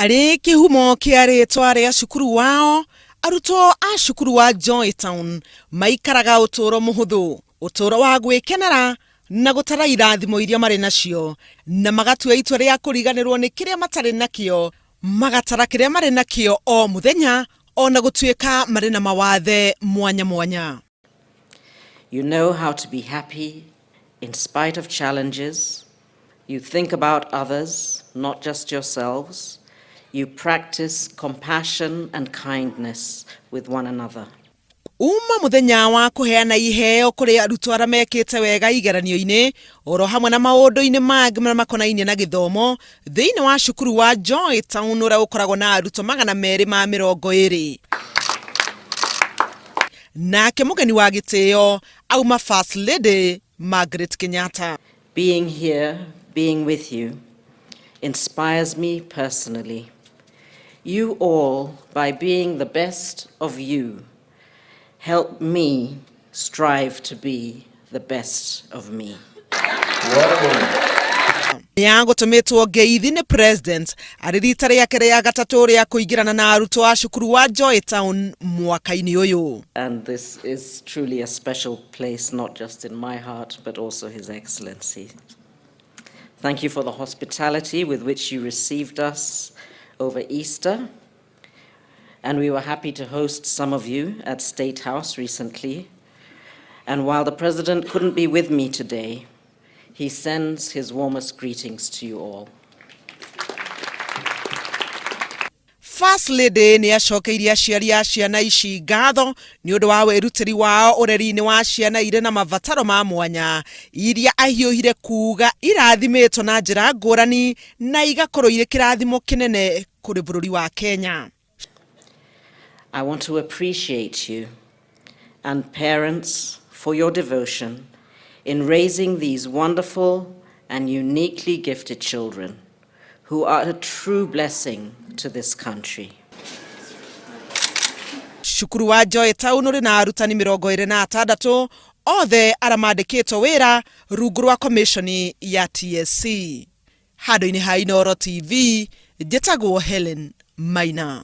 Arĩ kĩhumo kĩa rĩtwa rĩa cukuru wao, arutwo a cukuru wa Joy Town maikaraga ũtũũro mũhũthũ, ũtũũro wa gwĩkenera na gũtara irathimo iria marĩ nacio, na magatua itua rĩa kũriganĩrwo nĩ kĩrĩa matarĩ nakĩo, magatara kĩrĩa marĩ nakĩo o mũthenya o na gũtuĩka marĩ na mawathe mwanya mwanya. You know how to be happy in spite of challenges. You think about others, not just yourselves. You practice compassion and kindness with one another. Uma mũthenya wa kũheana iheo kũrĩ arutwo arĩa mekĩte wega igeranio-inĩ oro hamwe na maũndũ-inĩ mangĩ marĩa makonainie na gĩthomo thĩinĩ wa cukuru wa Joy Town ũrĩa ũkoragwo na arutwo 220. Nake mũgeni wa gĩtĩo auma First Lady Margaret Kenyatta. Being here, being with you, inspires me personally. You all, by being the best of you, help me strive to be the best of me. Ya gũtũmĩtwo ngeithi nĩ President arĩ rita rĩake rĩa gatatũ rĩa kũingĩrana na arutwo a cukuru wa Joy Town mwaka-inĩ ũyũ. And this is truly a special place, not just in my heart, but also His Excellency. Thank you for the hospitality with which you received us over Easter. And we were happy to host some of you at State House recently. And while the President couldn't be with me today, he sends his warmest greetings to you all. First Lady nĩ acokeirie aciari a ciana ici ngatho nĩ ũndũ wa wĩrutĩri wao ũreri-inĩ wa ciana irĩ na mabataro ma mwanya iria ahiũhire kuga irathimĩtwo na njĩra ngũrani na igakorwo irĩ kĩrathimo kĩnene kũrĩ bũrũri wa Kenya. I want to appreciate you and parents for your devotion in raising these wonderful and uniquely gifted children who are a true blessing to this country. Cukuru wa Joy Town ũrĩ na arutani 26 othe arĩa mandĩkĩtwo wĩra rungu rwa commission ya TSC. Handũ-inĩ ha Inooro TV, njĩtagwo Helen Maina.